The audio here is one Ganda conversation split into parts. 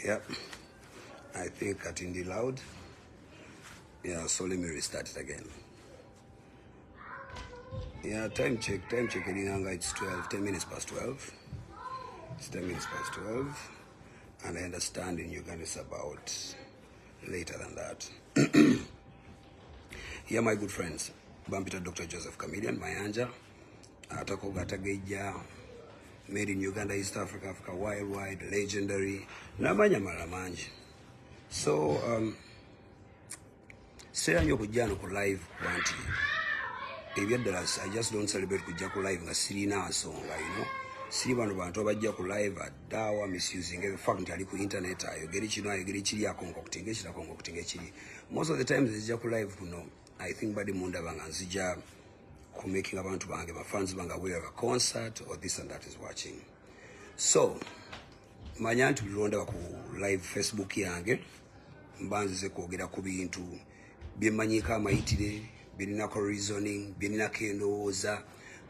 Yeah, I think kati ndi loud. Yeah, so let me restart it again. Yeah, time check, time check eringanga it's 12, 10 minutes past 12. It's 10 minutes past 12. And I understand in Uganda it's about later than that. Yeah, my good friends. Bampita Dr. Joseph Chameleon Mayanja. Atakoga Atageja. Made in Uganda, East Africa, Africa worldwide, legendary. N'amanya malala mangi. So, sera nnyo okujja no ku live kuba nti ebyaddala I just don't celebrate kujja ku live nga sirina nsonga. Siri bano bantu abajja ku live addaawa misusing the fact nti ali ku internet, ayogere kino, ayogere kiri, akonkokutinga ekiri, akonkokutinga ekiri. Most of the times nzija ku live kuno, I think badi mundaba nga nzija ku making abantu bange, bafans bange, aware of a concert or this and that is watching. So manya nti buli lwondaba ku live Facebook yange, mba nzize kwogera ku bintu byemmanyiiko amayitire, byeninako reasoning, byeninako endowooza.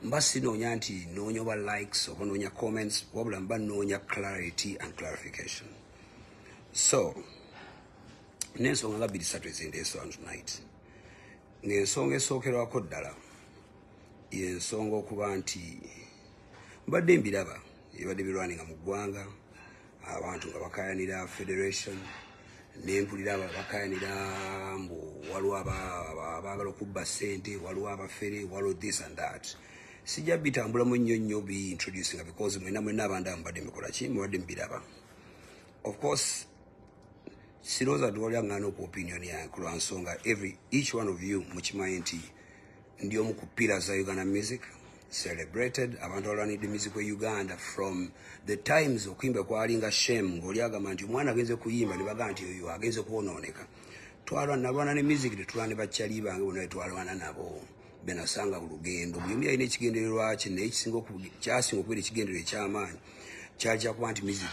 Mba sinoonya nti noonya oba likes oba noonya comments, wabula mba noonya clarity and clarification. So n'ensonga nga bbiri ssatu ezindeese on tonight, ng'ensonga esookerwako ddala yensonga okuba nti mbadde mbiraba ebadde birwaninga mu ggwanga, abantu nga bakayanira federation, nempulira abo bakayanira mbu waliwo abaagala okubba ssente, waliwo abafere, waliwo this and that. Sijja bitambulamu nnyo nnyo bi introducinga because mwena mwena abandi mubadde mikola ki, mubadde mubiraba. Of course sirowooza nti wali aŋŋaana oku opinion yange ku lwa nsonga every each one of you mukimanyi nti ndi omu ku pillars za Uganda music, celebrated abantu abalwanidde music we Uganda from the times okuyimba kwalinga shame, ng'oli agamba nti omwana agenze kuyimba ne bagamba nti oyo agenze kwonooneka. Twalwana, nalwana ne music, tetulwana ne bakyali bange bonna betwalwana nabo benasanga ku lugendo. Buli omu yalina ekigendererwa kye, naye kyasinga okubeera ekigendererwa ekyamaanyi kyali kyakuba nti music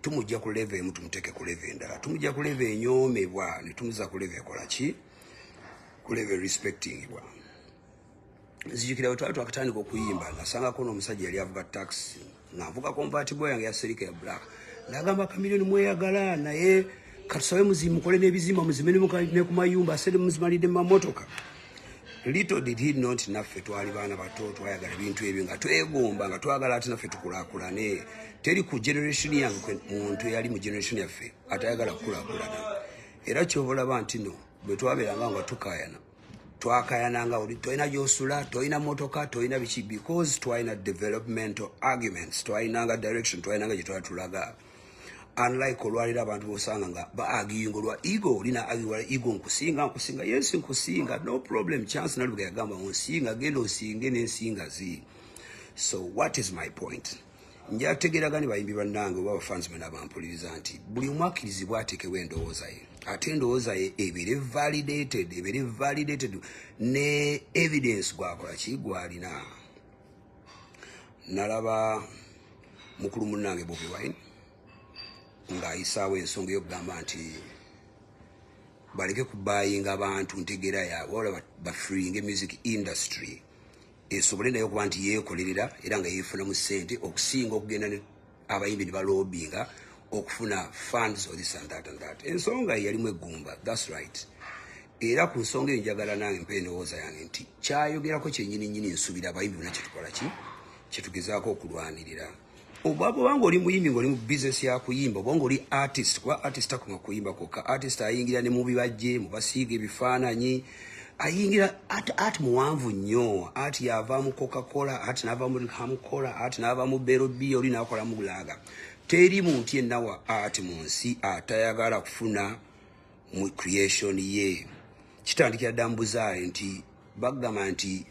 tumujja ku level emu tumuteeke ku level endala, tumujja ku level enyoomebwa ne tumuza ku level ekola ki, ku level respectingibwa. Nzijukira bwe twali twakatandika okuyimba, nasangako n'omusajja yali avuga taxi, nga nvuga convertible yange ya Celica ya black, nagamba, "Chameleon mweyagala, naye katusabe mukole n'ebizimba, muzime ne ku mayumba, asente muzimalidde mu mamotoka." Little did he know nti naffe twali baana bato, twayagala ebintu ebyo, nga twegomba, nga twagala ate naffe tukulaakulane. Teri ku generation yange muntu eyali mu generation yaffe atayagala kukulaakulana. Era kyova olaba nti no bwe twabeeranga nga tukayana, twakayananga oli tolina gyosula, tolina motoka, tolina biki, because twalina developmental arguments, twalinanga direction, twalinanga gye twala tulaga, unlike olwaliro abantu bosanga nga baarguinga olwa ego. Olina argue ego, nkusinga, nkusinga, yes, nkusinga, no problem. Chance Nalubega yagamba, "Onsinga, genda osinge n'ensinga zi." So what is my point? Njategeragani bayimbi bannange oba abafansi bena bampuliriza nti buli omu akkirizibwa ateekewo endowooza ye, ate endowooza ye ebeere validated, ebeere validated ne evidence gwakola ki, gwalina. Nalaba mukulu munnange Bobi Wine ng'ayisaawo ensonga ey'okugamba nti baleke kubayinga abantu ntegeera yaabwe, wabula bafreeing music industry esobole naye okuba nti yeekolerera era nga yeefunamu ssente, okusinga okugenda abayimbi ne balobbyinga okufuna funds or this and that and that. Ensonga ye yalimu eggumba, that's right. Era ku nsonga eyo njagala nange mpa endowooza yange nti kyayogerako kyennyini nnyini nsuubira abayimbi bonna kyetukola ki, kyetugezaako okulwanirira. Oba bwobanga oli muyimbi ng'oli mu bizinesi ya kuyimba, oba ng'oli artist, kuba artist takoma kuyimba kwokka, artist ayingira ne mu bibajje, mu basiiga ebifaananyi, ayingira art, art muwanvu nnyo. Art yava mu Coca-Cola, art n'ava mu Hamcola, art n'ava mu Bero B, oli n'akola mu lager. Teri muntu yenna wa art mu nsi atayagala kufuna mu creation ye. Kitandikira dda mu buzaale nti bagamba nti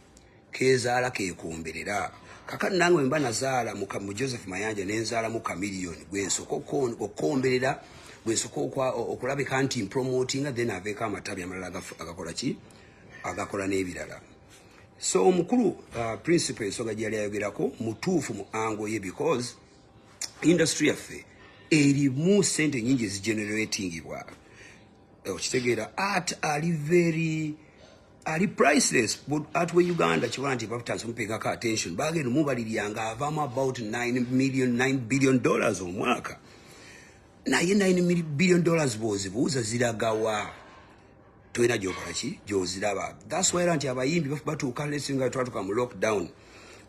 kezaala kekomberera. Kakati nange bwe mba nazaala mu Joseph Mayanja, nenzaalamu Chameleon, gwensooka okukomberera, gwensooka okulabika nti mpromotinga, then aveeko amatabi amalala agakola ki, agakola n'ebirala. So omukulu principal ensonga gye yali ayogerako mutuufu mu angle ye, because industry yaffe erimu sente nyingi ezigeneratingibwa. Okitegeera, art ali very, ali priceless. But art we Uganda kibola nti batandise mupekako attention, bagenda mubalirya nga avaamu about 9 million, $9 billion omwaka. Naye $9 billion bw'ozibuuza ziragawa? Tolina gyokola ki gyoziraba. That's why era nti abayimbi batuuka lesinga twatuka mu lockdown,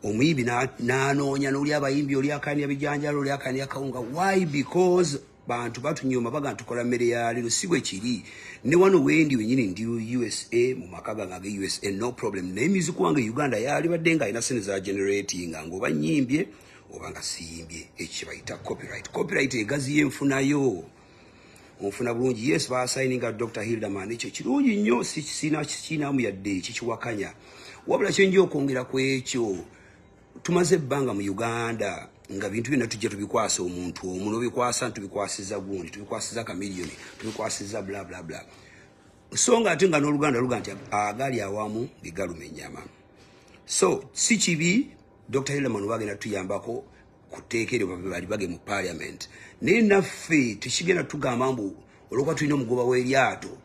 omuyimbi n'anoonya n'oli abayimbi, oli akania bijanjalo, oli akania kawunga. Why? Because bantu batunyoma baga tukola mmere ya leero. Si bwe kiri. Ne wano wendi wenyini ndi USA, mu maka gange age USA, no problem. Naye music wange Uganda yali badde nga alina sente za generatinga ng'oba nyimbye oba nga siyimbye. Ekyo kyebayita copyright. Copyright egaziyo enfunayo, onfuna bulungi? Yes, basayininga Dr Hilderman, ekyo kirungi nnyo, sinamu yadde kikiwakanya. Wabula kyenja okwongera ku ekyo, tumaze ebbanga mu Uganda nga bintu byonna tujja tubikwasa omuntu omu, nobikwasa nti tubikwasiza gundi, tubikwasiza Chameleone, tubikwasiza bla bla bla. So nga ate nga n'Oluganda luga nti agali awamu gegaluma ennyama. So si kibi Dr Hilderman bagenda tuyambako ku tteeka eryo bali bage mu parliament, naye naffe tekigenda tugamba mbu olwokuba tulina omugoba w'eryato,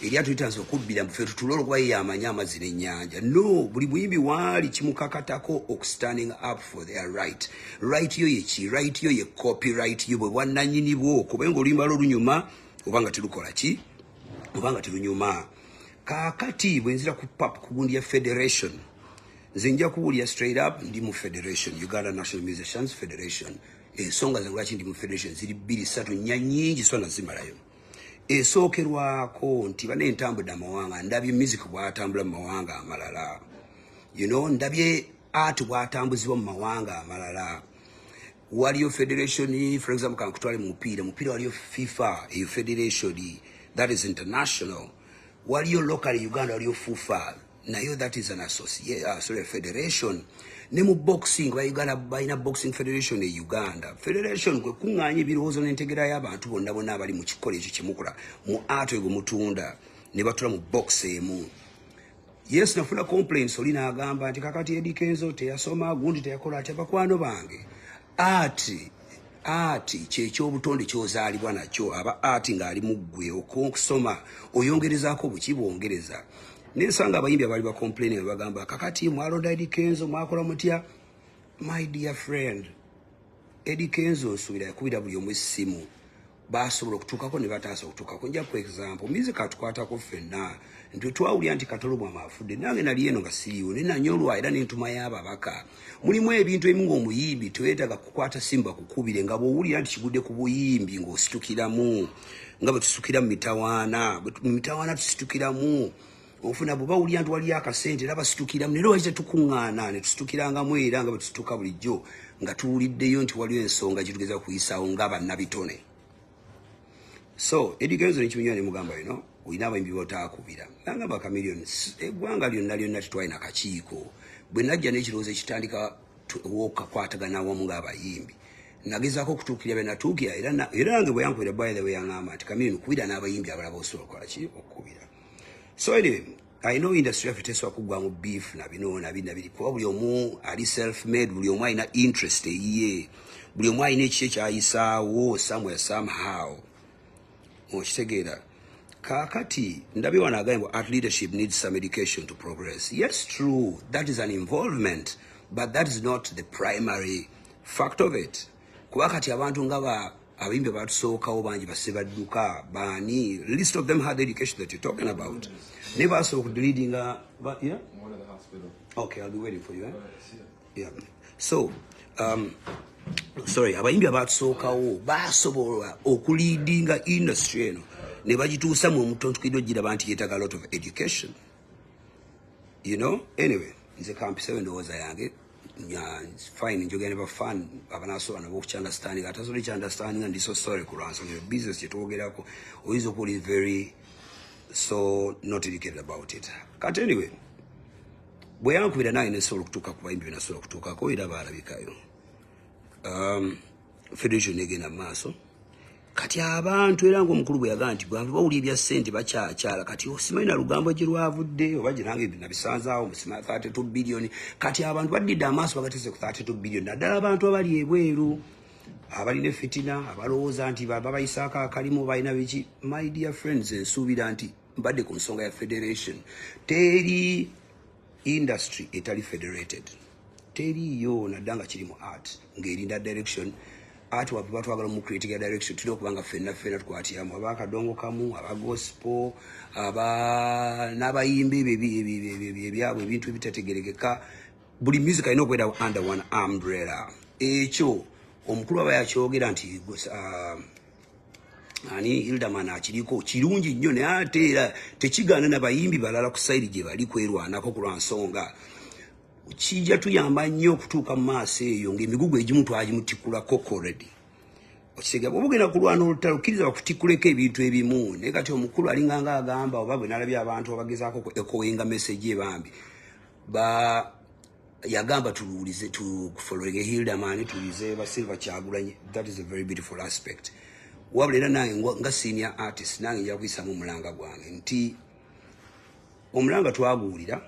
eryato litanze okubbira, mbu ffe tutule olwokuba ye yamanyi amazzi n'ennyanja. No, buli muyimbi waali kimukakatako okustanding up for their right. Right yo yeki? Right yo ye copyright yo, bwe bwannannyini bwo, kubanga oluyimba lwo lunyuma oba nga terukola ki, oba nga terunyuma. Kaakati bwe nzira ku pap ku gundi ya federation, nze nja kuwulira straight up, ndi mu federation, Uganda National Musicians Federation. Ensonga zange lwaki ndi mu federation ziri bbiri, ssatu, nnya, nnyingi, so nazimalayo. Esookerwako nti bane ntambudde amawanga, ndabye music bwatambula mu mawanga amalala, ndabye art bwatambuzibwa mu mawanga amalala. Waliyo federation, for example, kankutwale mu mupiira. Mupiira waliyo FIFA, eyo federation that is international. Waliyo local Uganda, waliyo FUFA, nayo that is an associate, sorry, federation. Ne mu boxing ba Uganda balina boxing federation e Uganda. Federation kwe kuŋŋaanya ebirowoozo n'entegera y'abantu bonna bonna abali mu kikolo ekyo kyemukola mu art gwe mutunda, ne batula mu box emu. Yes, nafuna complaints, oli n'agamba nti kakati Eddy Kenzo teyasoma, gundi teyakola atya. Bakwano bange, art, art kyekyobutonde kyozaalibwa nakyo. Aba art ng'ali mu ggwe, okusoma oyongerezaako buki bwongereza. Nensanga abayimbi abaali bacomplain nga bagamba kakati mwalonda Eddy Kenzo, mwakola mutya? My dear friend, Eddy Kenzo nsuubira yakubira buli omu essimu, basobola okutuukako ne bataasa okutuukako. Nja ku example, music atukwatako ffenna, nti twawulira nti Kato Lubwama afudde, nange nali eno nga siriiwo, ne nanyolwa era n'entuma y'ababaka. Mulimu ebintu ebimu ng'omuyimbi teweetaaga kukwata simba kukubire, nga bw'owulira nti kigudde ku buyimbi ng'ositukiramu, nga bwe tusukira mu mitawaana. Mu mitawaana tusitukiramu, ofuna bwe bawulira nti waliyo akasente era basitukiramu. Naye lwaki tetukuŋŋaana ne tusitukirangamu era nga bwe tusituka bulijjo nga tuwuliddeyo nti waliyo ensonga gyetugeza kuyisaawo nga bannabitone? So Eddy Kenzo nekimunywa nemugamba, ino olina abayimbi botaakubira. Nagamba Chameleone, eggwanga lyonna lyonna tetwalina kakiiko. Bwe najja n'ekirowoozo ekitandika wokakwatagana awamu ng'abayimbi, nagezaako okutuukirira be natuukira. Era nange bwe yankubira, by the way, yaŋŋamba nti Chameleone, kubira n'abayimbi abalala osobola okukola ki okukubira. So anyway, I know industry yaffe tesobola kuggwamu beef na bino na bino na biri, kuba buli omu ali self made, buli omu alina interest eyiye, buli omu alina ekiki ekyayisaawo somewhere somehow, okitegeera? Kaakati ndabye wano agambye art leadership needs some education to progress. Yes, true, that is an involvement, but that is not the primary fact of it, kuba kati abantu nga ba abayimbi batusookawo bangi basse badduka baani, list of them had education that you're talking about, naye basobola okuleadinga, yeah? One at the hospital. Okay, I'll be waiting for you, eh? All right, see ya. Yeah. So, sorry, abayimbi abatusookawo basobola okuleadinga industry eno ne bagituusa mu omutontukidde ogiraba nti yeetaaga a lot of education. Anyway, nze kampisewo endowooza yange. It's fine, njogera ne bafan abanasobola nabo okukyunderstanding, atasobola kyunderstanding, ndi so sorry ku lwansonga eyo business gyetwogerako oyinza okuba oli very so not educated about it. Kati anyway, bwe yankubira nange nesobola okutuuka ku bayimbi benasobola okutuukako era baalabikayo. Federation negenda mu maaso. Kati abantu era ngaomukulu bwe yagamba nti bwantu bawulira ebya ssente bakyakyala. Kati osimanyi na lugambo gye lwavudde oba gye nange nabisanzaawo musima 32 billion. Kati abantu baddidde amaaso bagatese ku 32 billion, naddala abantu abali ebweru abalina efitina, abalowooza nti babayisaako akalimu, balina biki. My dear friends, ensuubira nti mbadde ku nsonga ya federation. Teri industry etali federated, teriiyo, nadda nga kiri mu art ng'erinda direction. Ati wabwe batwagala mu creating direction, tulina okuba nga ffenna ffenna tukwatiramu, aba akadongo kamu, aba gospel, aba n'abayimbi ebyo ebyabwe ebintu ebitategerekeka. Buli music alina okubeera under one umbrella. Ekyo omukulu aba yakyogera nti ani Hilderman akiriko kirungi nnyo, naye ate era tekigaana nabayimbi balala ku side gye bali kwerwanako ku lwa nsonga kijja tuyamba nnyo okutuuka mu maaso eyo ng'emigugu egimu twagimutikulako already. Okisega bw'oba ogenda kulwana olutalo, kkiriza bakutikkuleko ebintu ebimu. Naye kati omukulu alinganga agamba, oba bwe nalabye abantu abagezaako echoinga message ebambi ba yagamba tuwulize, tufollowinge Hilderman, tuwulize ba Silver Kyagulanyi. That is a very beautiful aspect. Wabula era nange nga senior artist, nange nja kuyisamu omulanga gwange nti omulanga twaguwulira,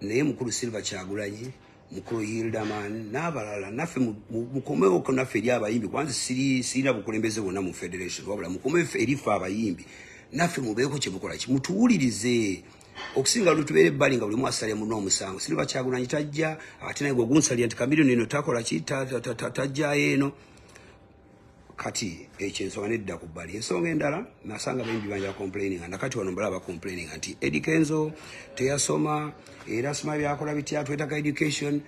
naye mukulu Silver Kyagulanyi, mukulu Hilderman n'abalala, naffe mukomewoko naffe eri abayimbi. Kwanza sirina bukulembeze bwonna mu federation, wabula mukomewo eri ffe abayimbi, naffe mubeeko kyemukola ki, mutuwulirize, okusinga lwe tubeera ebbali nga buli mu asalya munne omusango. Silver Kyagulanyi tajja, ate naye gwe gunsalira nti Chameleone eno takola ki, tajjayo eno. Kati ekyo ensonga nedda ku bbali. Ensonga endala, nasanga abayimbi banja complaining, nakati wano mbalaba complaining nti Eddie Kenzo teyasoma, era asoma byakola bitya, twetaka education.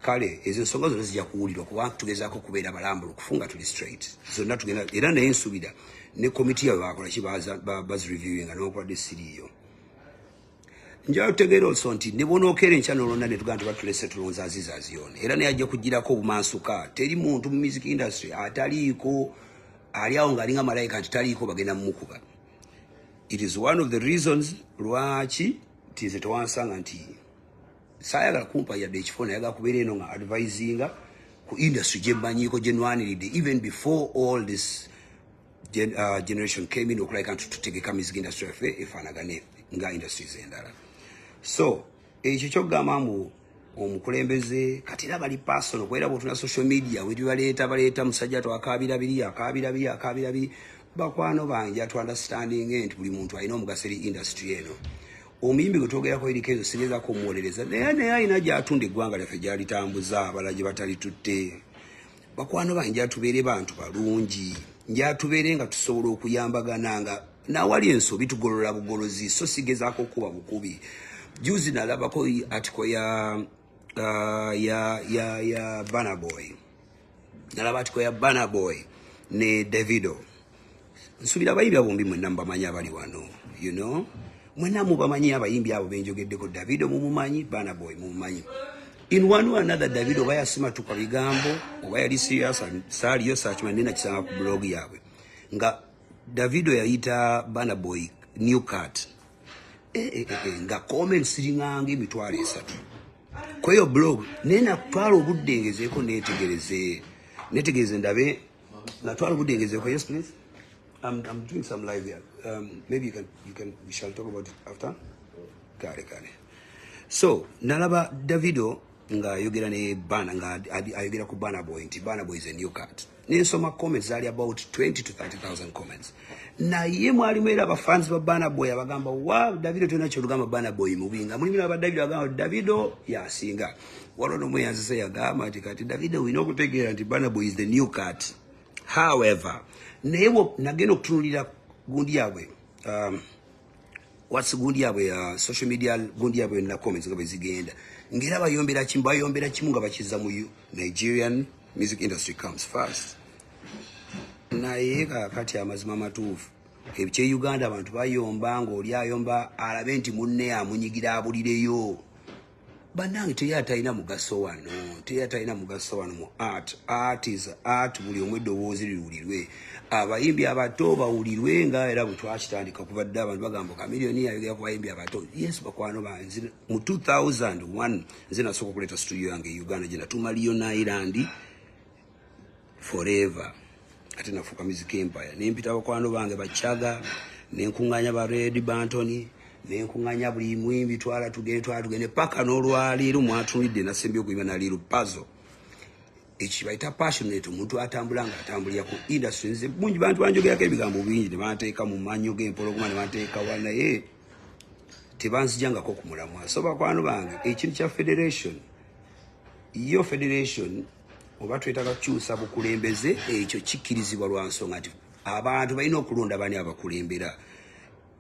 Kale ezo ensonga zonna zijja kuwulirwa, kuba tugezaako kubeera balambulukufu nga tuli straight zonna tugenda. Era naye nsuubira ne komiti yaabwe bakola ki, bazireviewinga newankubadde siriiyo. Njala tutegeera also nti ne bwonookeera enkya nolonda ne tugamba nti batulese tulonze Aziz Azion, era naye ajja kugirako obumansuka. Teri muntu mu music industry ataliiko ali awo ng'alinga malayika nti taliiko bagenda mumukuba. It is one of the reasons lwaki nti nze tewansanga nti saayagala kumpa yadde ekifo, nayagala kubeera eno nga advisinga ku industry gye mmanyiiko, gye nwaniridde even before all this generation came in, okulabika nti tutegeka music industry yaffe efaanagane nga industries endala. So ekyo kyokugamba mbu omukulembeze kati era bali personal, kubeera bwotuna social media wetubaleeta baleeta musajja twakaabira biri, akaabira biri, akaabira biri. Bakwano bange, tu understanding nti buli muntu alina omugaso eri industry eno. Omuyimbi gwe twogerako eriko ezo sigezaako omuwolereza, naye alina gyatunda eggwanga lyaffe, gyalitambuza, abalala gye batalitutte. Bakwano bange, njatubeere bantu balungi, njatubeere nga tusobola okuyambagana, nga nawali ensobi tugolola bugolozi, so sigezaako okuba bukubi. Juzi nalabako article ya Burna Boy, nalaba article ya Burna Boy ne Davido. Nsuubira abayimbi abo bombi mwenna mubamanyi abali wano, mwenna mubamanyi abayimbi abo benjogeddeko. Davido mumumanyi, Burna Boy mumumanyi. In one way or another, Davido oba yasimatuka bigambo oba yali serious, saaliyo, saakimanyi, naye nakisanga ku blog yaabwe nga Davido yayita Burna Boy new cat. Nga comments ziringanga 30,000 kweyo blog. Naye natwala obudde ngezeeko netegereze, netegereze ndabe, natwala obudde ngezeeko. Yes, please. I'm doing some live here. Maybe you can, we shall talk about it after. Kale, kale. So, nalaba Davido ng'ayogera ne Burna, nga ayogera ku Burna Boy nti Burna Boy is a new cat. Nensoma comments zaali about 20 to 30,000 comments. Naye mwalimu era abafans ba Burna Boy abagamba wa Davido tolina kyolugamba, Burna Boy mubi, nga mulimu n'aba Davido abagamba Davido yasinga. Waliwo n'omweyanzisa yagamba nti kati Davido olina okutegeera nti Burna Boy is the new cat. However, naye nagenda okutunulira gundi yaabwe, what's gundi yaabwe ya social media, gundi yaabwe yonna, comments nga bwe zigenda, ng'era bayombera kimu, bayombera kimu nga bakiza mu Nigerian music industry comes first. Naye kakati amazima amatuufu ekye Uganda abantu bayomba ng'oli ayomba alabe nti munne amunyigira abulireyo. Bannange, teri atalina mugaso wano, teri atalina mugaso wano mu art. Art is art, buli omu eddoboozi liwulirwe, abayimbi abato bawulirwe, nga era bwe twakitandika kuva dda abantu bagamba Chameleone ayogera ku bayimbi abato. Yes, bakwano bange, mu 2001 nze nasooka okuleeta studio yange e Uganda gye natuuma Leon Island forever, ate nafuuka Music Empire. Nempita bakwano bange bachaga, nenkuŋŋanya ba Red Bantoni, nenkuŋŋanya buli mwimbi, twala tugende, twala tugende, paka n'olwaleero mwatunulidde nasembye okuyimba na Lil Pazo. Ekyo bayita passionate, omuntu atambula nga atambulira ku industry. Nze bungi bantu banjogerako ebigambo bingi ne banteeka mu mannyo g'empologoma ne banteeka wa, naye tebanzijangako ku mulamwa. So bakwano bange, ekintu kya federation, yo federation Oba twetaaga kukyusa bukulembeze, ekyo kikkirizibwa lwa nsonga nti abantu balina okulonda bani abakulembera.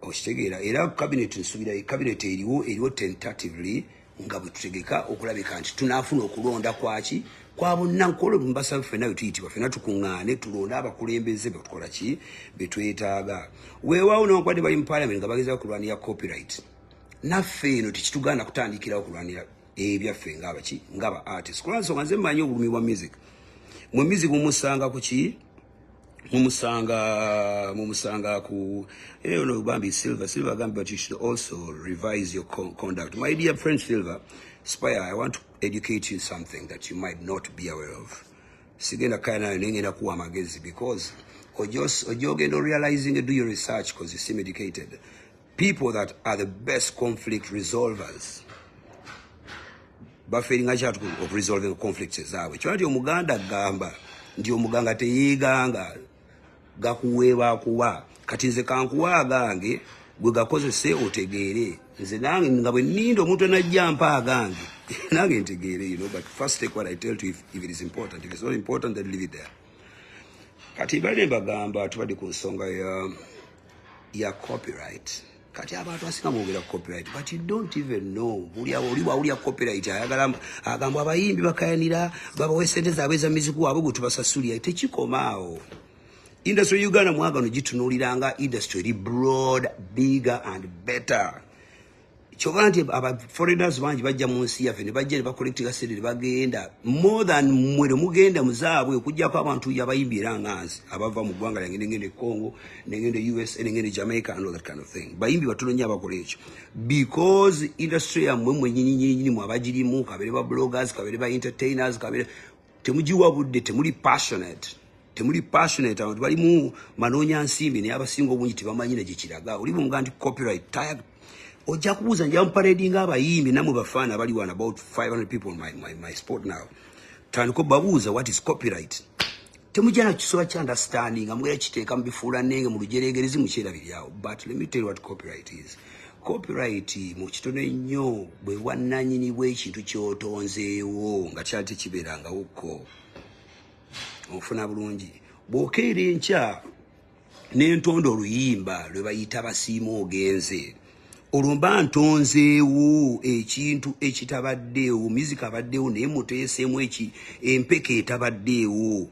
Okitegeera? Era cabinet, nsuubira cabinet eriwo tentatively nga bwe tutegeka okulabika nti tunaafuna okulonda kwaki kwa bonna. Nkola mbasaba ffenna bwe tuyitibwa, ffenna tukuŋŋaane, tulonde abakulembeze betukola ki betwetaaga. Weewaawo newankubadde bali mu parliament nga bagezaako kulwanira copyright, naffe eno tekitugaana kutandikirawo kulwanira ebyaffe ngaabaki, ngaaba artist, kulwa nsonga nze mmanyi obulumi bwa music. Mwe music mumusanga ku ki? Mumusanga ku no bambi Silver. Silver agambye, "But you should also revise your conduct." My dear friend Silver Spire, I want to educate you something that you might not be aware of. Sigenda kaya nayo, naye ngenda kuwa amagezi because ojja ogenda realizing, do your research because you seem educated. People that are the best conflict resolvers baferinga kyatu okuresolving conflicts ezaabwe. Kyona nti Omuganda agamba nti omuganga teyeeganga gakuweebwa akuwa. Kati nze kankuwa agange, gwe gakozese otegeere. Nze nange nga bwe nninda omuntu enajja mpa agange, nange ntegeere. But first take what I tell you if it is important. If it's not important, then leave it there. Kati badde mbagamba tubadde ku nsonga ya copyright. Kati abantu asinga mwogera copyright, but you don't even know. Buli oli bwawulira copyright ayagala agamba abayimbi bakayanira babawe sente zaabwe eza music waabwe gwe tubasasulira. Tekikoma awo. Industry Uganda mwagano gitunuuliranga industry eri broad, bigger and better. Kyova nti aba foreigners bangi bajja mu nsi yaffe ne bajja ne bacollectinga sente ne bagenda more than mmwe ne mugenda muzaabwe, okugjako abantu abayimbi era nga nze abava mu ggwanga lyange nengenda e Congo, nengenda e USA, nengenda e Jamaica and all that kind of thing. Bayimbi batono nnyo abakola ekyo because industry yammwe mmwe nyininyininyini mwe abagirimu, kabere ba bloggers, kabere ba entertainers, kabere temugiwa budde, temuli passionate, temuli passionate. Abantu balimu manoonya nsimbi, naye abasinga obungi tebamanyi ne gyekiraga. Oli bwonga nti copyright taya, ojja kubuuza. Nja muparadinga abayimbi namwe bafaana abali wano, about 500 people on my spot now. Tandika obabuuza, "What is copyright?" Temujja nakisobola kya understanding nga mugera kiteeka mubifuula nenge mu lujeregerezi mukyerabiryawo. But let me tell you what copyright is. Copyright mu kitono ennyo bwe bwannanyini bw'ekintu ky'otonzeewo nga kyali tekibeerangawokko. Onfuna bulungi? Bw'okeera enkya n'entonda oluyimba lwe bayita "Basiima Ogenze", olwo mba ntonzeewo ekintu ekitabaddeewo. Music abaddeewo, naye muteeseemu eki empeka etabaddeewo.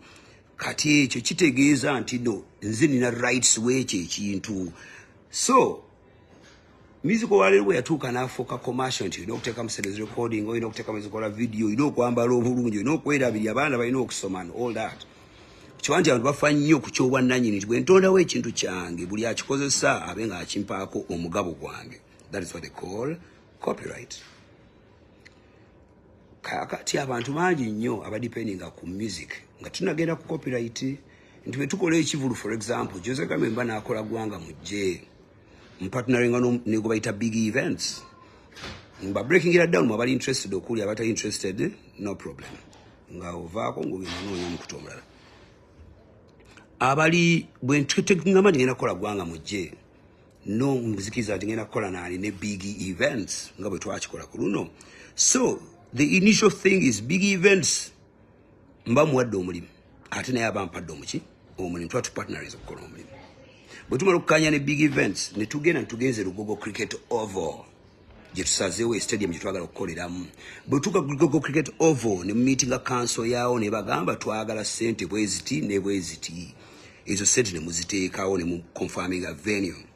Kati ekyo kitegeeza nti no nze nina rights w'ekyo ekintu. So music olwaleero bwe yatuuka n'afuuka commercial nti olina okuteekamu sente recording, olina okuteekamu ezikola video, olina okwambala obulungi, olina okwerabirya, abaana balina okusoma and all that. Kiba nti abantu bafa nnyo ku kyobwannannyini nti bwe ntondawo ekintu kyange, buli akikozesa abe nga akimpaako omugabo gwange. That is what they call copyright. Kakati abantu bangi nnyo abadependinga ku music nga tunagenda ku copyright nti bwe tukola ekivulu, for example, Jose Gambe mba nakola Gwanga Mujje, mpartneringa ne gwe bayita Big Events. Mba breaking it down mu abali interested okuli, abatali interested, no problem, nga ovaako ng'ogenda noonya omukutu omulala. Abali bwe ntegamba nti ngenda kukola Gwanga Mujje, no nzikiriza nti ngenda kukola naani ne Big Events nga bwe twakikola ku luno. So the initial thing is Big Events mba muwadde omulimu, ate naye aba mpadde omuki omulimu, tuba tupartners okukola omulimu. Bwe tumala okukanya ne Big Events ne tugenda ne tugenze Lugogo Cricket Oval gye tusazeewo stadium gye twagala okukoleramu. Bwe tuuka ku Lugogo Cricket Oval ne mumeetinga council yaawo ne bagamba twagala ssente bwe ziti ne bwe ziti. Ezo ssente ne muziteekawo ne muconfirminga venue.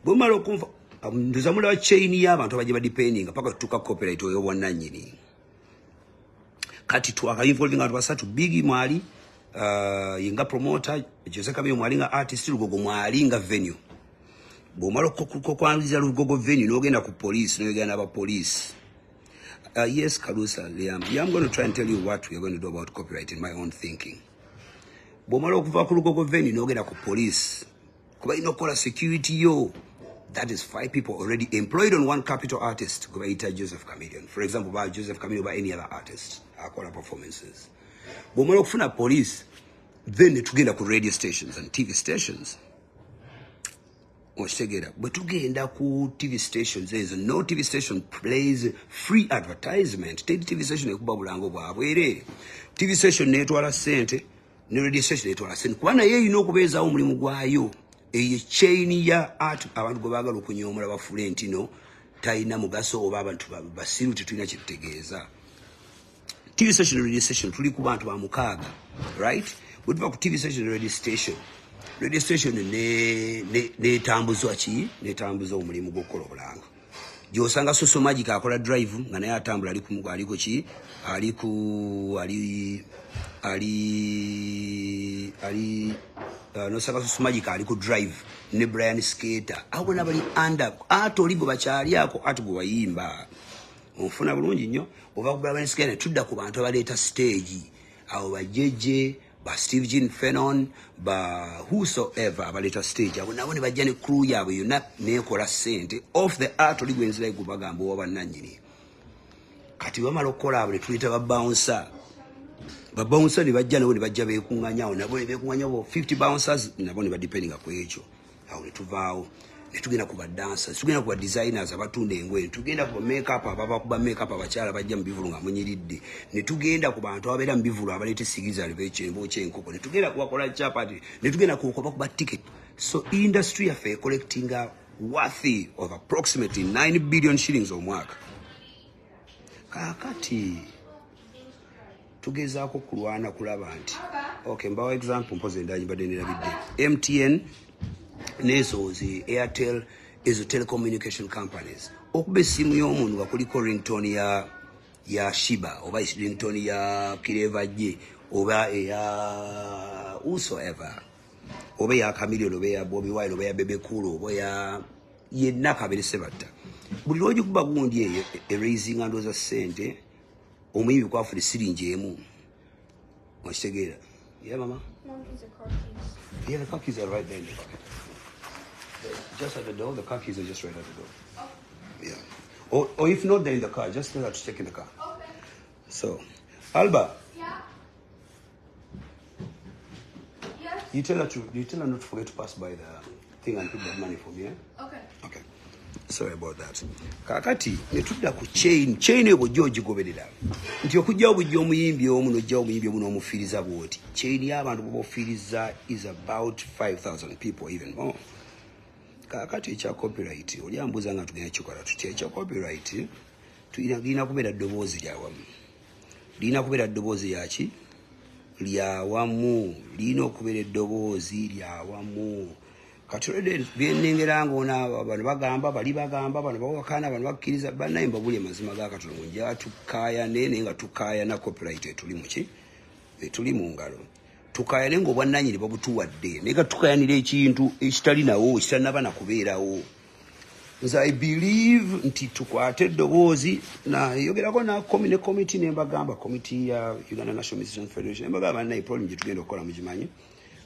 Bwe mumala okunfa nduza mulaba chain y'abantu abajja badependinga paka tutuuka copyright oyo bwannannyini. Kati twakainvolving abantu basatu: Big mwali yenga promoter, Jose Kamio mwali nga artist, Lugogo mwali nga venue. Bw'omala okwaniriza Lugogo venue n'ogenda ku police n'oyogera n'abapoliisi. Yes, Kalusa Liam. Yeah, I'm going to try and tell you what we are going to do about copyright in my own thinking. Bw'omala okuva ku Lugogo venue n'ogenda ku police kuba olina okukola security yo. That is five people already employed on one capital artist gwe bayita Joseph Chameleon, for example, ba Joseph Chameleon ba any other artist akola performances. Bw'omala okufuna police, then ne tugenda ku radio stations and TV stations. Okitegeera? Bwe tugenda ku TV stations ezo, no TV station plays free advertisement. Teri TV station ekuba bulango bwabwereere. TV station netwala sente, ne radio station netwala sente, kuba naye erina okubeezaawo omulimu gwayo. Eyo chain ya art abantu gwe baagala okunyoomola, bafuule nti no talina mugaso oba abantu basiru, tetulina kyetutegeeza. TV station, radio station, tuli ku bantu ba 6, right? Bwe tuva ku TV station, radio station, radio station netambuzwa ki? Netambuza omulimu gw'okukola obulanga. Gyosanga Soso Magic akola drive nga naye atambula, ali ku, ali ku ki, ali ku, ali ali ali nosanga Soso Magic ali ku drive ne Brian Skater. Abo bonna bali under ate oli gwe bakyali ako ate gwe wayimba, onfuna bulungi nnyo. Ova ku Brian Skater ne tudda ku bantu abaleeta stage, abo bajeje ba Steve Jean Fenon, ba whosoever abaleeta stage, abo nabo ne bajja ne crew yaabwe yonna nekola sente off the art oli gwenzira gwe bagamba owa bannannyini. Kati bamala okukola abo ne tuyita ba bouncer. Ba bouncer ne bajja nabo ne bajja beekuŋŋanya awo, nabo ne beekuŋŋanya bo 50 bouncers, nabo ne badependinga ku ekyo. Awo ne tuvaawo ne tugenda ku ba dancers, tugenda ku ba designers abatunda engoye, ne tugenda ku ba makeup, abava ku ba makeup abakyala bajja mu bivulu nga munyiridde, ne tugenda ku bantu ababeera mu bivulu abaleeta esigiza bookya enkoko, ne tugenda ku bakola chapati, ne tugenda ku bakuba ticket. So industry yaffe ecollectinga worthy of approximately 9 billion shillings omwaka. Kaakati tugezaako kulwana kulaba nti, okay, mbawa example mpozi endala mbadde nerabidde, MTN nezo zi Airtel, ezo telecommunication companies, okuba essimu y'omuntu nga kuliko ringtone ya Sheebah oba ringtone ya Clever J oba eya whosoever oba eya Chameleone oba eya Bobi Wine oba eya Bebe Cool oba eya yenna kabere Sebatta, buli lwogikuba gundi eyo eraisinga ndooza ssente omuyimbi kwafuna siringi emu. Okitegeera? Yeah, mama. Mom needs the car keys. Yeah, the car keys are right there in the pocket. Just at the door. The car keys are just right at the door. Okay. Yeah. Or if not, they're in the car. Just tell her to check in the car. Okay. So, Alba. Yeah. Yes. You tell her not to forget to pass by the thing and put that money for me. Eh? Okay. Okay. Sorry about that. Kakati ne tudda ku chain. Chain eyo bw'ojja ogigoberera nti okujjawo bujja omuyimbi omu n'ojjawo omuyimbi omu n'omufiiriza bw'oti, chain y'abantu bw'ofiiriza is about 5000 people, even more. Kakati ekya copyright oli ambuuza nga tugenda kikola tutya. Ekya copyright lirina kubeera ddoboozi lyawamu, lirina kubeera ddoboozi lyaki lyawamu, lirina okubeera eddoboozi lyawamu. Kati olwedde byenengera ngaona bano bagamba, bali bagamba, bano bawakana, bano bakkiriza, bannaye mbabuli amazima ga Katonda, nja tukaayane, naye nga tukaayana copyright etuli muki, etuli mu ngalo. Tukaayane ng'obwannannyini babutuwadde, naye nga tukayanira ekintu ekitali nawo, ekitanaba na kubeerawo. Nze I believe nti tukwate eddoboozi. Nayogerako ne committee, ne mbagamba, committee ya Uganda National Musicians Federation, ne mbagamba, bannaye, problem gye tugenda okukola mugimanyi.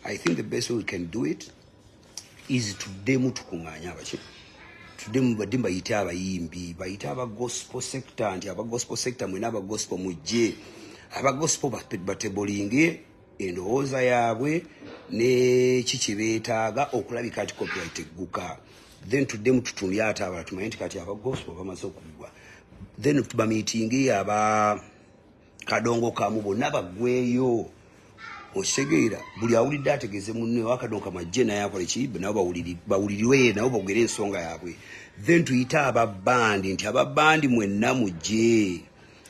I think the best way we can do it is tuddemu tukuŋŋaanye abaki, tuddemu badde bayite abayimbi, bayite aba gospel sector, nti aba gospel sector mwena aba gospel mujje, aba gospel batebolinge endowooza yaabwe neki kye beetaaga okulabika nti copyright egguka. Then tuddemu tutundye ate abalala, tumanye nti kati aba gospel bamaze okuggwa, then bamiitinge aba kadongo kamu bonna baggweeyo. Okitegeera? Buli awulidde ategeeze munne wakadongo kamajje naye akole ki, nabo bawuliriwe, nabo bogere ensonga yaabwe. Then tuyite ababandi nti ababandi mwenna mujje,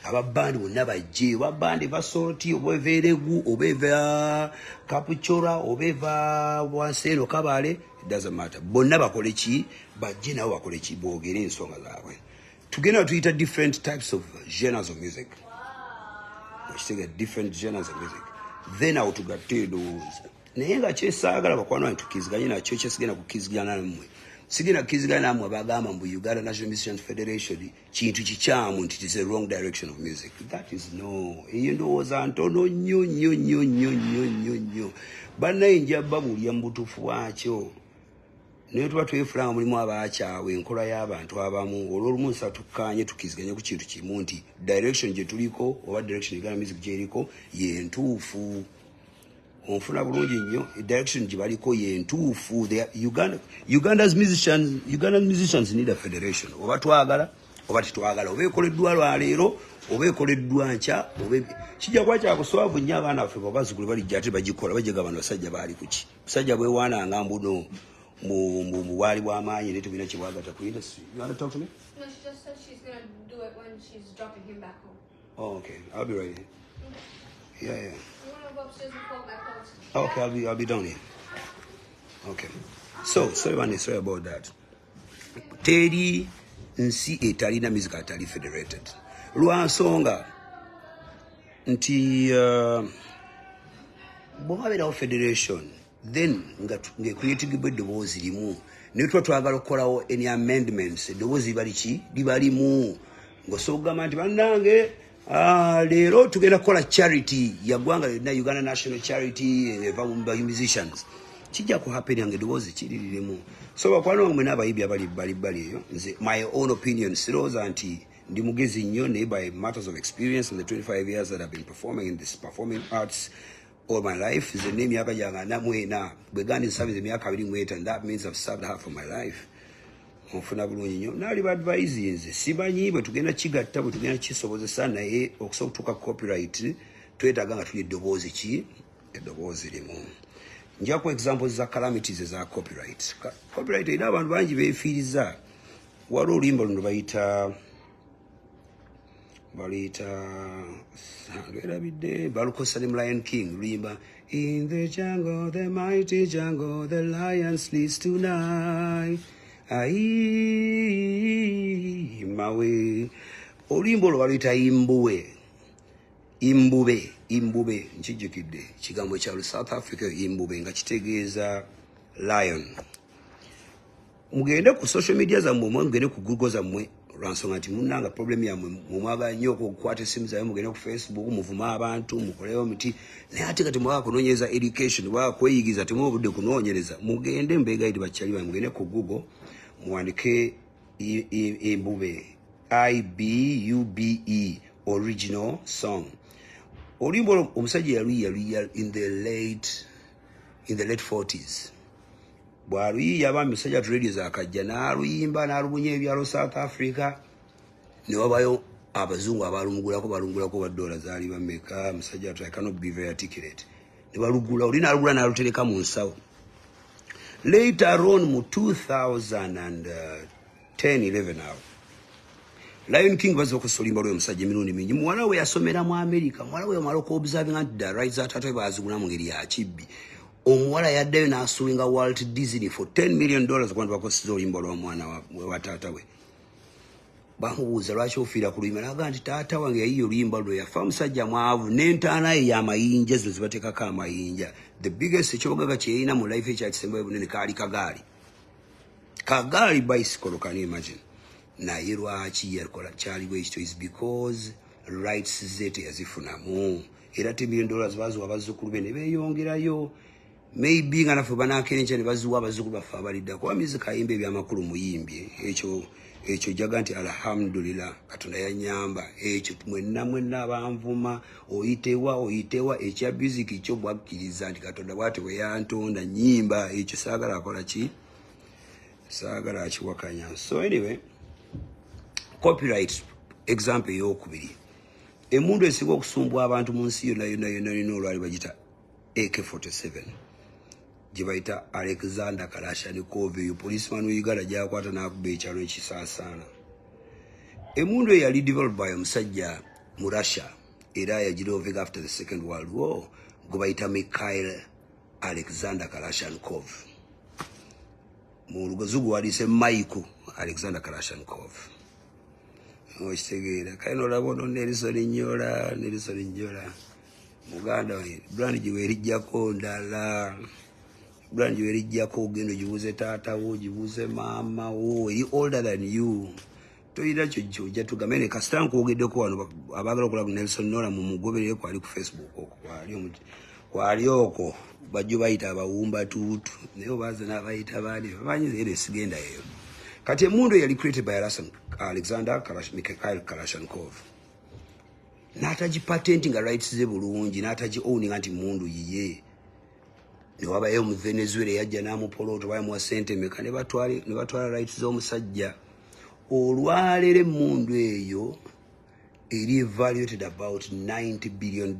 ababandi bonna bajje, oba bandi eva Soroti oba eva Eregu oba eva Kapuchora oba eva wansi eno Kabale, it doesn't matter, bonna bakole ki, bajje nabo bakole ki, boogere ensonga zaabwe. Tugenda tuyita different types of genres of music. Okitegeera? Different genres of music. Then awo tugatte endowooza. Naye nga kyesaagala bakwano bange tukkiriziganye nakyo, kyesigenda kukkirizigana nammwe, sigenda kukkirizigana nammwe abagamba mbu Uganda National Musicians Federation kintu kikyamu, nti it is a wrong direction of music. That is no, eyo ndowooza ntono nnyo nnyo nnyo nnyo nnyo nnyo nnyo. Bannaye, nja babuulira mu butuufu bwakyo, naye tuba twefula nga mulimu abakyawe enkola y'abantu abamu. Olwolumu nsa tukkaanye, tukkiriziganye ku kintu kimu nti direction gye tuliko oba direction Uganda music gyeriko yentuufu. Onfuna bulungi nnyo, direction gye baliko yentuufu. Uganda's musicians need a federation, oba twagala oba tetwagala, oba ekoleddwa lwaleero oba ekoleddwa nkya, oba kijja kuba kyakuswavu nnyo. Abaana baffe babazzukulu balijja ate bagikola, bajega bano basajja baali kuki? Busajja bwewaananga mbuno mu bwali bw'amaanyi, naye tebulina kyebwagatta ku industry. You want to talk to me? No, she just said she's gonna do it when she's dropping him back home. Oh, okay, I'll be right here. Yeah. I'm gonna go upstairs and fold my clothes. Okay, I'll be down here. Okay. So sorry, man, sorry about that. Teri nsi etalina music atali federated. Lwa nsonga nti bwe wabeerawo federation, then nga ng'ecreatingibwa eddoboozi limu, naye tuba twagala okukolawo any amendments, eddoboozi liba liki? Liba limu. Ng'osobola okugamba nti bannange, leero tugenda kukola charity ya ggwanga lyonna, Uganda National Charity eva mu ba musicians, kijja ku happen nga eddoboozi kiriririmu. So bakwano bange mwena abayimbi abali bali bali eyo, nze my own opinion, sirowooza nti ndi mugezi nnyo, naye by matters of experience in the 25 years that I've been performing in this performing arts all my life, nze n'emyaka gyange 44, bwe gandi nsabiza emyaka 25, that means I've served half of my life. Onfuna bulungi nnyo, naali baadvise nze simanyi bwe tugenda kigatta, bwe tugenda kisobozesa, naye okusobola okutuuka copyright twetaaga nga tuli eddoboozi ki? Eddoboozi limu. Nja ku examples za calamities eza copyright. Copyright erina abantu bangi beefiiriza. Waliwo oluyimba luno bayita, baluyita, lwerabidde, balukozesa ne mu Lion King, luyimba "In the jungle, the mighty jungle, the lion sleeps tonight, ai mawe." Oluyimba olwo baluyita Imbuwe, Imbube, Imbube, nkijjukidde, kigambo kya South Africa, Imbube, nga kitegeeza lion. Mugende ku social media zammwe, mwe mugende ku Google zammwe, lwansonga nti munanga problem yammwe mumwagala nnyo okukwata essimu zammwe, mugende ku Facebook muvume abantu, mukoleyo muti, naye ate kati mwagala kunoonyereza education, mwagala kweyigiza, temuwa obudde kunoonyereza. Mugende, mbeegayiride bakyali bange, mugende ku Google muwandike Imbube, Ibube original song. Oluyimba olwo omusajja yaluyiya in the late 40s. Bw'aluyiiya, abaami, musajja tu radio zakajja n'aluyimba n'alubunya ebyalo South Africa, ne wabayo abazungu abalumugulako, balumugulako ba dola zaali bameka, musajja tu, I cannot be very articulate, ne balugula oli n'alugula n'alutereka mu nsawo. Later on mu 2010 11 awo, Lion King bazza okussa oluyimba lw'oyo musajja emirundi mingi. Muwala we yasomera mu America, muwala we yamala okuobservinga nti the rights za taata we baazigula mu ngeri ya kibbi, omuwala yaddayo n'asuinga Walt Disney for $10 million kuba nti bakozesa oluyimba lwa mwana wa taata we. Bamubuuza, "Lwaki ofiira ku luyimba?" Naga nti, "Taata wange yayiya oluyimba lwe, yafa musajja mwavu n'entaana ye yamayinja, zino zibateekako amayinja. The biggest ekyobugaga kyeyina mu life ekyakisembayo bunene kaali kagaali, kagaali, bicycle. Can you imagine?" Naye lwaki yakola kyali bwe kityo? Is because rights ze teyazifunamu, era $10 million baziwa abazzukulu be ne beeyongerayo. Maybe nga naffe banakeera enkya ne baziwa abazzukulu baffe abalidda, kuba music ayimba ebyamakulu muyimbye. Ekyo jaga nti alhamdulillah, Katonda yanyamba ekyo. Mwenna mwenna abanvuma, oyitewa oyitewa, ekya music kyo bwakkiriza nti Katonda bwati bwe yantonda nyimba, ekyo saagala akola ki, saagala akiwakanya. So anyway, copyright example eyokubiri, emundu esinga okusumbwa abantu mu nsi yonna yonna yonna yonna olwali bagita AK-47, gye bayita Alexander Kalashnikov. Eyo policeman we Uganda gyakwata n'akuba ekyalo ekisaasaana. Emundu eyo yali developed by omusajja mu Russia, era yagidevelopinga after the Second World War, gwe bayita Mikhail Alexander Kalashnikov. Mu Lugazungu waliise Michael Alexander Kalashnikov, okitegeera? Kale nolaba ono Nelson Nyola, Nelson Nyola muganda wange, brand gye weerijjako ndala, brand gye weerijjako ogenda ogibuuze taata wo, ogibuuze maama wo, eri older than you, toyina kyo kyojja tugambe. Ne kasita nkwogeddeko wano, abaagala okulaba Nelson Nola mumugoberere, kwali ku Facebook okwo, kwali okwo bajjo bayita abawumba tuutu, naye obaza n'abayita baani bamanyi era esigenda eyo. Kati emundu eyali created by Alexander Mikhail Kalashnikov, n'atagipatenti nga rights ze bulungi, n'atagi owninga nti mundu yiye. Ne wabayo mu Venezuela yajja n'amupolota, bayamuwa sente meka, ne batwala rights z'omusajja. Olwaleero emmundu eyo eri evaluated about $90 billion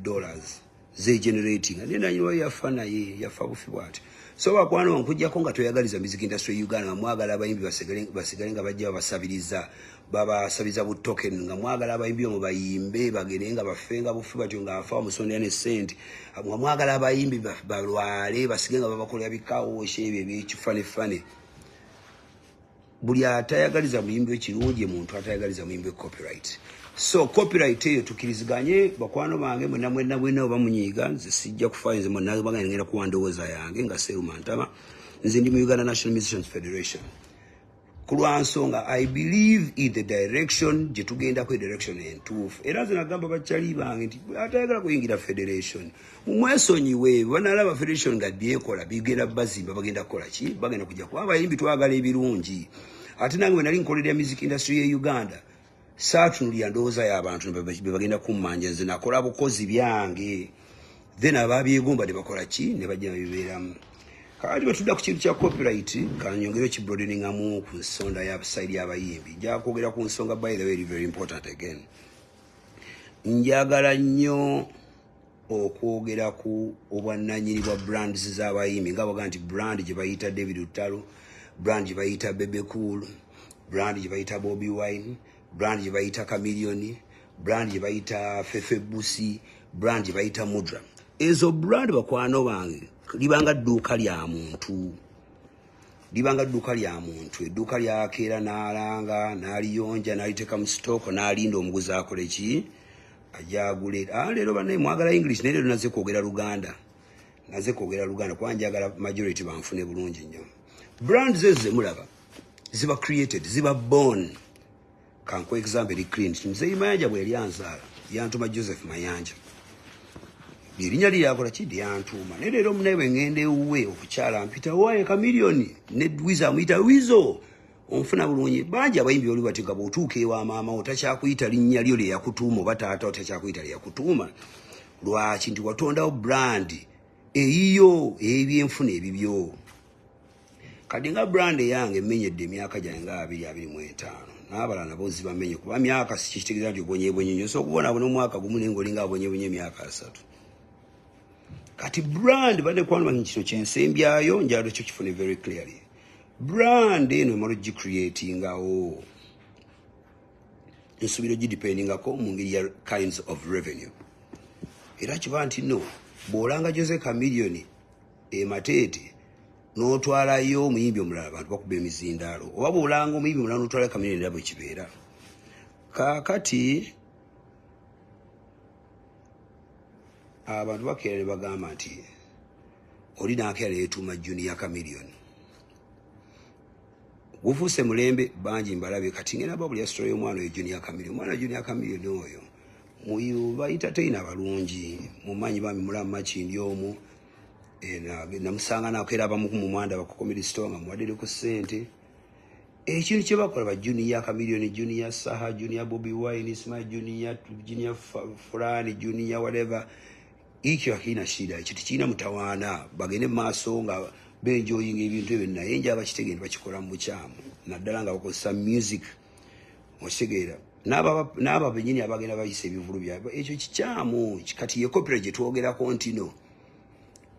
zegenerating, naye nanyini yafa, naye yafa bufi bwati. So bakwano, nkujjako nga toyagaliza music industry ya Uganda, nga mwagala abayimbi basigale nga bajja babasabiriza, babasabiza bu token, nga mwagala abayimbi omwo bayimbe bagende nga bafe nga bufi batyo, ng'afa bamusondera ne sente, nga mwagala abayimbi balwale basige nga babakolera bikawoosha ebyo ebyekifanefane. Buli atayagaliza muyimbi ekirungi, muntu atayagaliza muyimbi copyright. So copyright eyo tukiriziganye, bakwano bange mwenna mwenna mwenna, oba munyiiga, nze sijja kufaayo. Nze mwenna bagenda ngenda kuwa ndowooza yange nga Seruma Ntama. Nze ndi mu Uganda National Musicians Federation ku lwansonga I believe in the direction gye tugendako, direction entuufu. Era nze nagamba bakyali bange nti atayagala kuyingira federation mumwesonyiwe. Banalaba federation nga byekola bigenda bazimba, bagenda kukola ki? Bagenda kujja kuba abayimbi twagala ebirungi. Ate nange bwe nali nkolera music industry ye Uganda, saatunulira ndowooza y'abantu be bagenda kummanja. Nze nakola bukozi byange, then ababyegomba ne bakola ki? Ne bajja babibeeramu. Kakati bwe tudda ku kintu kya copyright, kanyongere okibroadeningamu ku nsonda ya side y'abayimbi. Nja kwogera ku nsonga, by the way, eri very important again. Njagala nnyo okwogera ku obwannannyini bwa brands z'abayimbi, nga baga nti brand gye bayita David Lutalo, brand gye bayita Bebe Cool, brand gye bayita Bobi Wine, brand gye bayita Chameleone, brand gye bayita Fefe Busi, brand gye bayita Mudra. Ezo brand, bakwano bange, libanga dduuka lya muntu, libanga dduuka lya muntu. Edduuka lyakeera n'alanga, n'aliyonja, n'aliteeka mu sitooko, n'alinda omuguzi akole ki? Ajagule. Ah, leero bannaye mwagala English, naye leero naze kwogera Luganda, naze kwogera Luganda kuba njagala majority banfune bulungi nnyo. Brands ezo zemulaba ziba created, ziba born. Kankuwe example eri clean. Muzeeyi Mayanja bwe yali anzaala, yantuma Joseph Mayanja, erinnya lye yakola ki? Lyantuuma. Naye leero omunaye bwe ŋŋenda ewuwe okukyala, mpita waaye Chameleone, ne Wizo amuyita Wizo. Onfuna bulungi? Bangi abayimbi oli bati nga bw'otuuka ewa maama wo takyakuyita linnya lyo lye yakutuuma, oba taata wo takyakuyita lye yakutuuma. Lwaki? Nti watondawo brand eyiyo ey'ebyenfuna ebibyo. Kati nga brand eyange emenyedde emyaka gyange nga 2025, n'abalala nabo zibamenye, kuba myaka si kitegeeza nti obonyebonye nnyo. Osobola okubonaabona omwaka gumu naye ng'olinga abonyebonye emyaka 30. Kati brand, banekwano bange, kino kyensembyayo, njagala kyo kifune very clearly. Brand eno emala ogicreatingawo, nsuubira ogidependingako mu ngeri ya kinds of revenue. Era kiba nti no bw'olanga Jose Chameleone emateete n'otwalayo omuyimbi omulala, abantu bakuba emizindaalo. Oba bw'olanga omuyimbi omulala n'otwalayo Chameleone, era bwe kibeera. Kaakati abantu bakeera ne bagamba nti oli nakeera neyetuuma Junior Chameleone, gufuuse mulembe. Bangi mbalabye. Kati ngenda babulya story y'omwana oyo Junior Chameleone. Omwana Junior Chameleone oyo muyu bayita teina balungi mumanyi bami mulamu Makindi omwo. Namusanga nakeera abamu ku mumwanda baku comedy store nga muwadde ku ssente. Ekintu kye bakola ba Junior Chameleone, Junior Saha, Junior Bobi Wine, Sma Junior, Junior Fulani, Junior whatever, ekyo hakina shida, ekyo tekirina mutawaana. Bagende mu maaso nga benjoyinga ebintu ebyo, naye njaba bakitegeera nti bakikola mu bukyamu, naddala nga bakozesa music. Okitegeera? N'aba bennyini abagenda bayisa ebivulu byabwe, ekyo kikyamu. Kati ye copyright gye twogerako nti no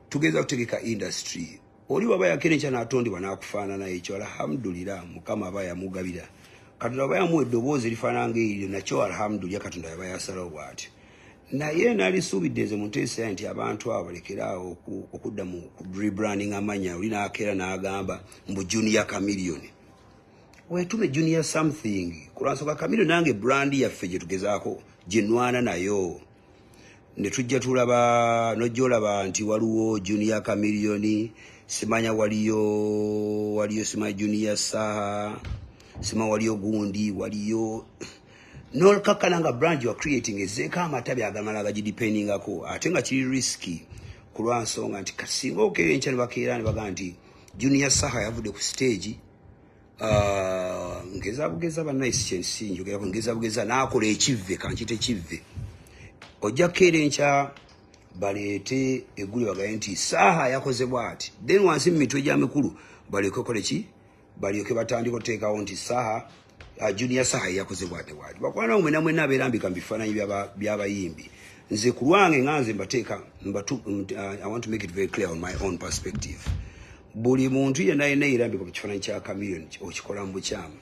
tugeza kutegeka industry. Oli waba yakera enkya n'atondebwa n'akufaanana, ekyo alhamdulillah, Mukama aba yamugabira. Katonda aba yamuwa eddoboozi erifaanana ng'eryo, nakyo alhamdulillah, Katonda yaba yasalawo bw'atyo. Naye nalisuubidde nze mu nteesa nti abantu abo balekeraawo okudda mu rebranding amanya. Oli n'akeera n'agamba mbu Junior Chameleone. Wetume Junior something kulwansonga Chameleone nange brand yaffe gye tugezaako, gye nwana nayo, ne tujja tulaba nojja olaba nti waliwo Junior Chameleone, simanya waliyo simanya Junior Saha, sima waliyo gundi, waliyo nolkakkana nga brand you are creating ezeeko amatabi agamala gagidependingako, ate nga kiri risky ku lwansonga nti kati singa okeera enkya ne bakeera ne bagamba nti Junior Saha yavudde ku stage, ngeza bugeza bannayisi kyensinjogerako, ngeza bugeza n'akola ekivve, kankite kivve, ojja kukeera enkya Baleete egguli bagaye nti Saha yakoze bw'ati, then wansi mu mitwe gya mikulu balyoke kole ki, balyoke batandika oteekawo nti Saha, Junior Saha yakoze bw'ati bw'ati. Bakwana mwena mwena abeerambika mu bifaananyi by'abayimbi, nze ku lwange nga nze mbateeka I want to make it very clear on my own perspective. Buli muntu yenna yenna yerambika mu kifaananyi kya Chameleone, okikola mu bukyamu,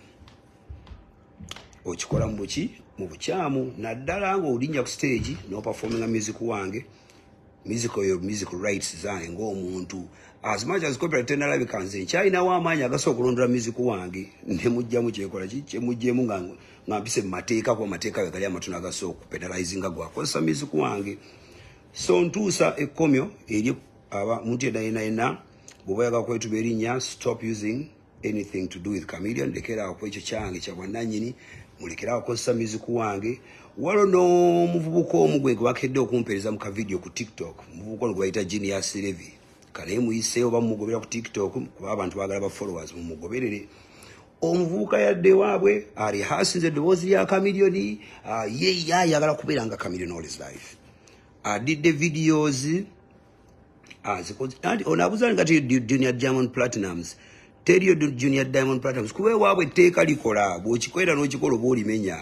okikola mu buki, mu bukyamu, naddala ng'olinnya ku stage n'operforminga music wange, music oyo, music rights zange ng'omuntu. As much as copyright tenalabika, nze nkyalinawo amaanyi agasobola okulondola music wange nemugjamu kyekola ki kyemuggyemu nga mpise mu mateeka, kuba amateeka ge gali amatono agasobola okupenalizinga gwakozesa music wange. So ntuusa ekkomyo eri aba muntu yenna yenna yenna, bw'oba oyagala kwetuba erinnya, stop using anything to do with Chameleone. Lekeraawo ku ekyo kyange kya bwannannyini, mulekeraawo kukozesa music wange. Waliwo n'omuvubuka omu gwe gwebakedde okumpeereza mu kavidiyo ku TikTok, omuvubuka ono gwe bayita Genius Levi. Kale muyiseewo oba mumugobera ku TikTok, kuba abantu baagala ba followers, mumugoberere. Omuvubuka yadde waabwe alihasinze eddoboozi lya Chameleone, ye ye ayagala kubeera nga Chameleone all his life. Adidde videos azikoze, anti ono abuuza nga ti Junior Diamond Platnumz, teriyo Junior Diamond Platnumz, kuba ewaabwe etteeka likola, bw'okikolera n'okikola oba olimenya,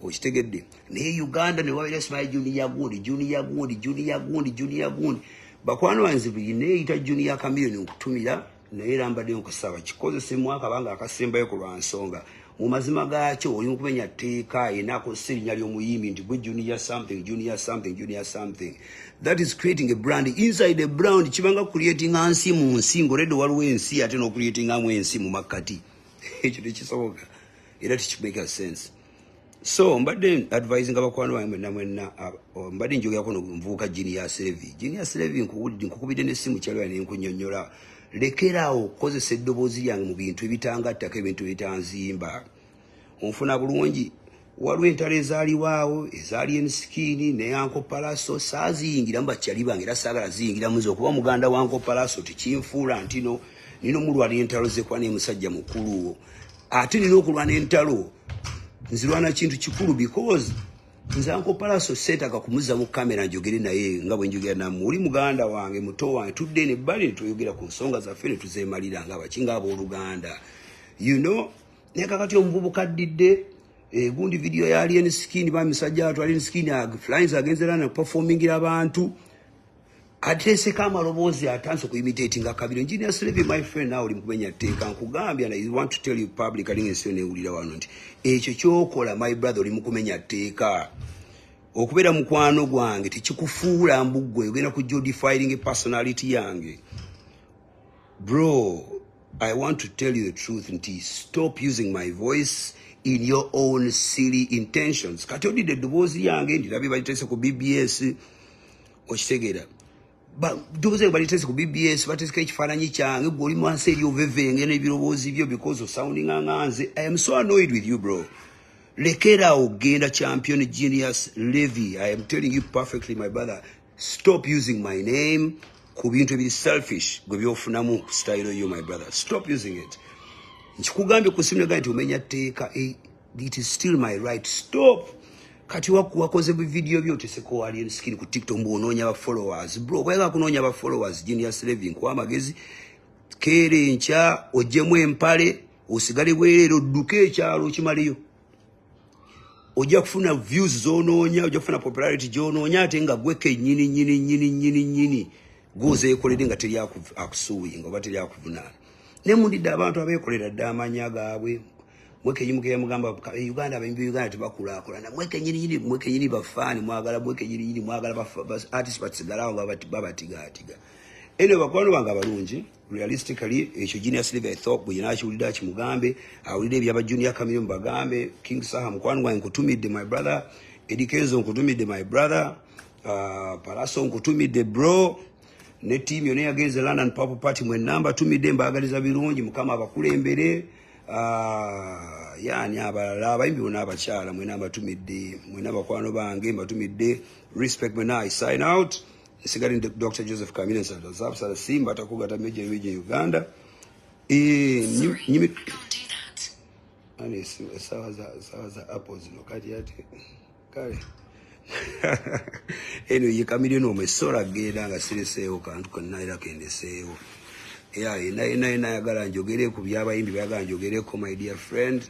okitegedde? Naye Uganda ne wabeera simanyi Junior gundi, Junior gundi, Junior gundi, Junior gundi. Bakwano banze, neeyita Junior Chameleone, nkutumira, naye era mbadde nkusaba kikozese mwaka banga akasembayo ku lwa nsonga. Mu mazima gaakyo oli mu kumenya tteeka. Yenna akozesa erinnya ly'omuyimbi nti gwe Junior something, Junior something, Junior something, that is creating a brand inside a brand. Kibanga creating nsi mu nsi, ng'olredde waliwo ensi, ate n'ocreatingamu ensi mu makkati. Ekyo tekisoboka era tekimake sense. So mbadde advisinga bakwano bange mwenna mwenna, mbadde njogerako nomuvubuka Genius Levi. Genius Levi, nkukubidde n'essimu kyaliwa nenkunyonnyola, lekeraawo okukozesa eddoboozi lyange mu bintu ebitangattako, ebintu ebitanzimba. Onfuna bulungi? Waliwo entalo ezaaliwaawo ezaali Enskin ne Uncle Palaso, saaziyingiramu bakyali bange era saagala ziyingiramu nze. Okuba muganda wa Uncle Palaso tekinfuula nti no nina omulwana entalo ze, kuba nemusajja mukulu, ate nina okulwana entalo nzirwana kintu kikulu, because nze Uncle Palaso seetaaga kumuzza mu kamera njogere naye nga bwe njogera nammwe. Oli muganda wange, muto wange, tudde nebbali ne tweyogera ku nsonga zaffe ne tuzeemalira nga baki, nga abooluganda. Naye kakati omuvubuka addidde gundi video ya Alien Skin, bamisajja atu Alien Skin flyings agenze era performingira abantu, ateeseko amaloboozi, atandise okuimitatinga kabiro. Engineer Slevi, my friend, naawe oli mukumenya tteeka. Nkugambye, and I want to tell you publicly, ensi yonna ewulira wano, nti ekyo kyokola, my brother, oli mukumenya tteeka. Okubeera mukwano gwange tekikufuula mbuggwe ogenda kujja odefiling personality yange. Bro, I want to tell you the truth nti stop using my voice in your own silly intentions. Kati odidde eddoboozi lyange, ndirabye baliteese ku BBS, okitegeera? Ddoboozi lyange baliteese ku BBS, bateeseko ekifaananyi kyange, gwe oli mwansi eri ovevenge n'ebirowoozi byo because osoundinga nga nze. I am so annoyed with you, bro. Lekera ogenda champion Genius Levy, I am telling you perfectly, my brother, stop using my name ku bintu ebiri selfish gwe byofunamu style yo. My brother, stop using it. Nkikugambye ku simu nti omenya tteeka. It is still my right. Stop. Kati wakoze bu video byo, oteseko Alien Skin ku TikTok, mbu onoonya ba followers. Bro, bwega kunoonya ba followers, Genius Levy, nkuwa amagezi, keera enkya oggyemu empale, osigale bwereere, odduke ekyalo okimaleyo. Ojja kufuna views zonoonya, ojja kufuna popularity gyonoonya, ate nga gwe kennyini nyini nyini nyini nyini gwozeekolere nga teri akusuuyinga oba teri akuvunaana. Naye mundidde abantu abeekolera dde amanya gaabwe, mwekenyini mugamba Uganda, abayimbi Uganda tebakulaakulana. Mwekenyininyini, mwekenyini bafaani mwagala, mwekenyininyini mwagala artist basigalawo nga babatigaatiga. Anyway, bakwano bange abalungi, realistically ekyo Genius Levi, I thought bwe nakiwulidde akimugambe, awulire ebyaba Junior Chameleone bagambe. King Saha, mukwano gwange, nkutumidde, my brother. Eddy Kenzo, nkutumidde, my brother. Palaso, nkutumidde, bro, ne team yonna yagenze London Purple Party, mwenna mbatumidde, mbaagaliza birungi, Mukama abakulembere. Yani abalala abayimbi bonna abakyala, mwena mbatumidde, mwena bakwano bange mbatumidde, respect mwena. I sign out. Nsigali Dr Joseph Kamine Nsabasala Simba atakugata meja meja Uganda. Ani essaawa za Apple zino kati ate kale. Anyway, ye Chameleone omwe sola genda nga sireseewo kantu konna era kendeseewo. Yeah, yena yena yena ayagala njogere ku by'abayimbi, bayagala njogereko, my dear friend,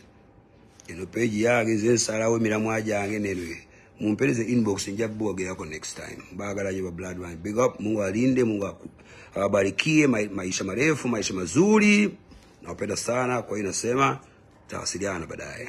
eno page yange, nze nsalawo emiramwa gyange. Neno mumpereze inbox, nja bwogerako next time. Baagala nyo ba blood man, big up. Mungu alinde, Mungu awabarikie maisha marefu, maisha mazuri. Nawapenda sana. Kwa hiyo nasema tawasiliana baadaye.